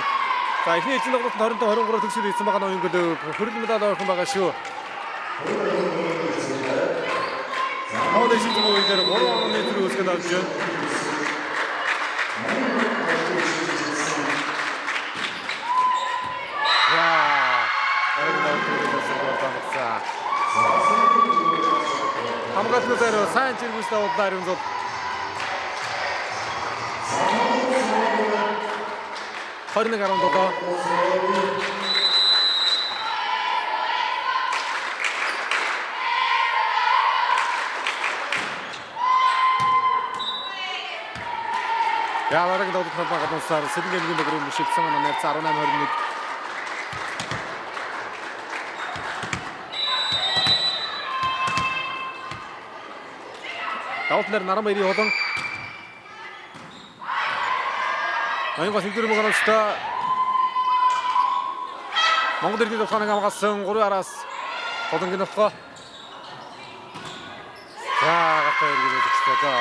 За эхний эзэн тоглолтод 25 23 төгсөл хийсэн байгаа ноён гөлөв хөрөл медаль ойрхон байгаа шүү. Хавд шин зүг дээр 3 онооны зэрэг үүсгэн авч байна. За хамгаалсан заруу сайн чиргүүс давуулаа ариун зул. 21 17. Яараг доод талбай гадуусаар Сэлэнг аймгийн баг руу мөшөлдсөн оноо найрцаа 18 21. Давуулт нар наран баярын болон Ноёнгоос нэгдүгээр мөр оновчтой Монгол Эрдэнэ товхоног хамгаалсан 3 араас Холонгийн нутгаа. За гартаа эргэж үзэгчтэй. За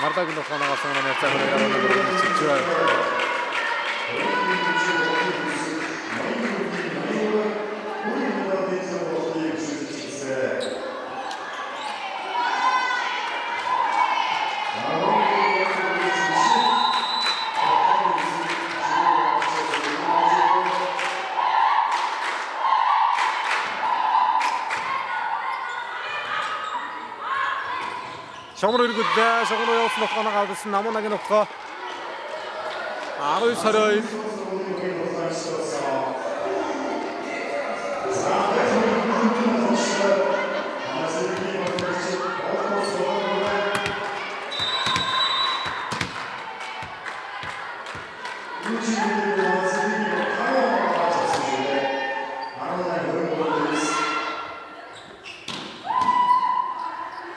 Мардагийн нутгаанаас хамгаалсан оноо найрцаа 22 чигж байна. Шогнор өргөдлөө. Шогнор явуулсан нутгаанаа авсан Намуунагийн нутгаа. 19 22.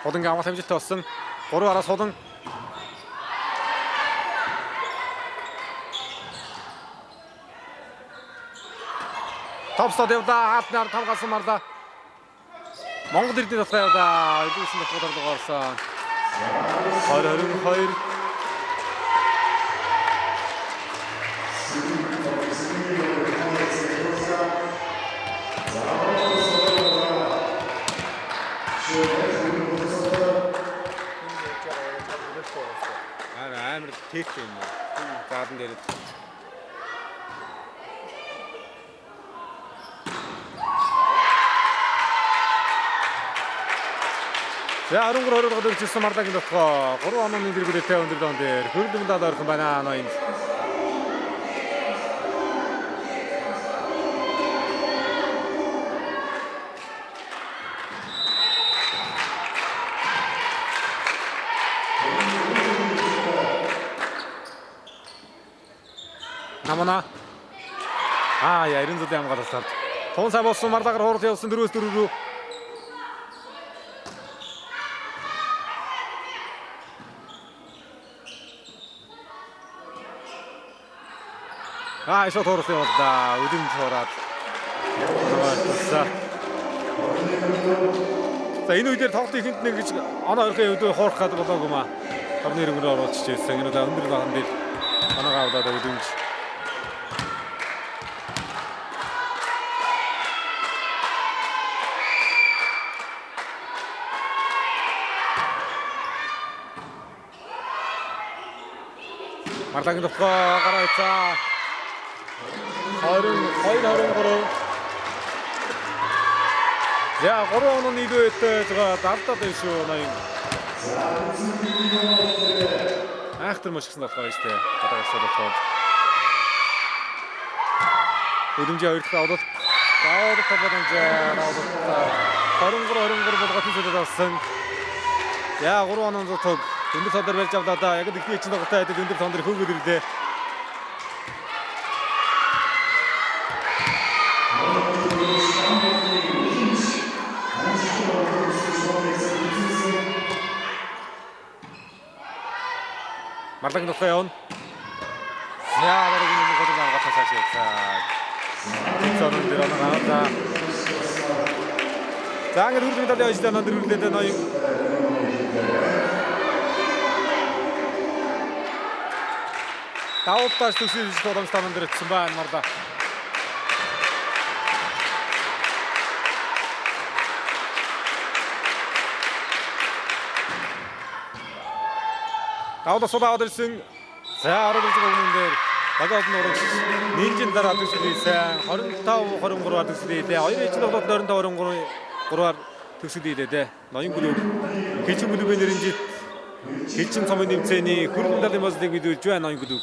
Хулангийн амгалт амжилттай болсон. 3 араас хулан. Топстод явлаа. Хаалтнаар тавгаасан марлаа. Монгол Эрдэнэ дотгоо явлаа. Илүүсэн дотгоо торлогоо орсон. 20 22. Амар тек юм. Заалан дээр. За 13 20 дөрвөлжсэн Марлагийн дотгоо 3 онооны дэргүүрээ өндөр дон дээр хөрөлд медаль ойрхон байна ноёнд. Сумана. Аа яа 90 зүлийн хамгаалалтаар. Тун сайн болсон Марлагаар хурал явсан 4-4 рүү. Аа шот хурал явууллаа. Өдөмж хураад. За энэ үедэр тоглолт ихэнд нэг гэж оноо орохын үед хуурах гэдэг болоогүй маа. Орны иргэн рүү оруулчих байсан. Энэ удаа өндөр лаган дээр оноогоо авлаад өдөмж. Марлагийн товхоо гараа ицаа. 22 23. За 3 оноо нийлүүтэй байгаа далдаад байна шүү ноён. Айхтар маш ихсэн толгой шүү дээ. Одоо гарсан толгой. Өдөржин хоёр дахь авалт. Даваад толгой авалт. 23 23 болгоод зүйлүүд авсан. Я 3 оноо зотог. Өндөр тон дээр барьж авлаа да. Яг л эхний чинь тоглолттой адил өндөр тон дээр хөөгөөд ирлээ. Марлагийн толгой явна. За дараагийн нэг гол хамгаалах цааш явцаа. Зонон дээр оноо авлаа. За ингээд үргэлж медаль явж байгаа өндөр үрлээд ноён. Давуултаас төсөв хийж боломжтой онон дээр очсон байна Марлаа. Давуулаа сул аваад ирсэн. За ороод ирж байгаа хүмүүс дээр багийн олон урагш нинжин дараа төгсөл хийсэн. 25 23-аар төгсөл хийлээ. Хоёр ээжийн тоглолт 25 23-аар төгсөл хийлээ дээ. Ноён клуб Хилчин клубын нэрнжит Хилчин цомын нэмцээний хөрөнгө медалийн бослыг мэдүүлж байна ноён клуб.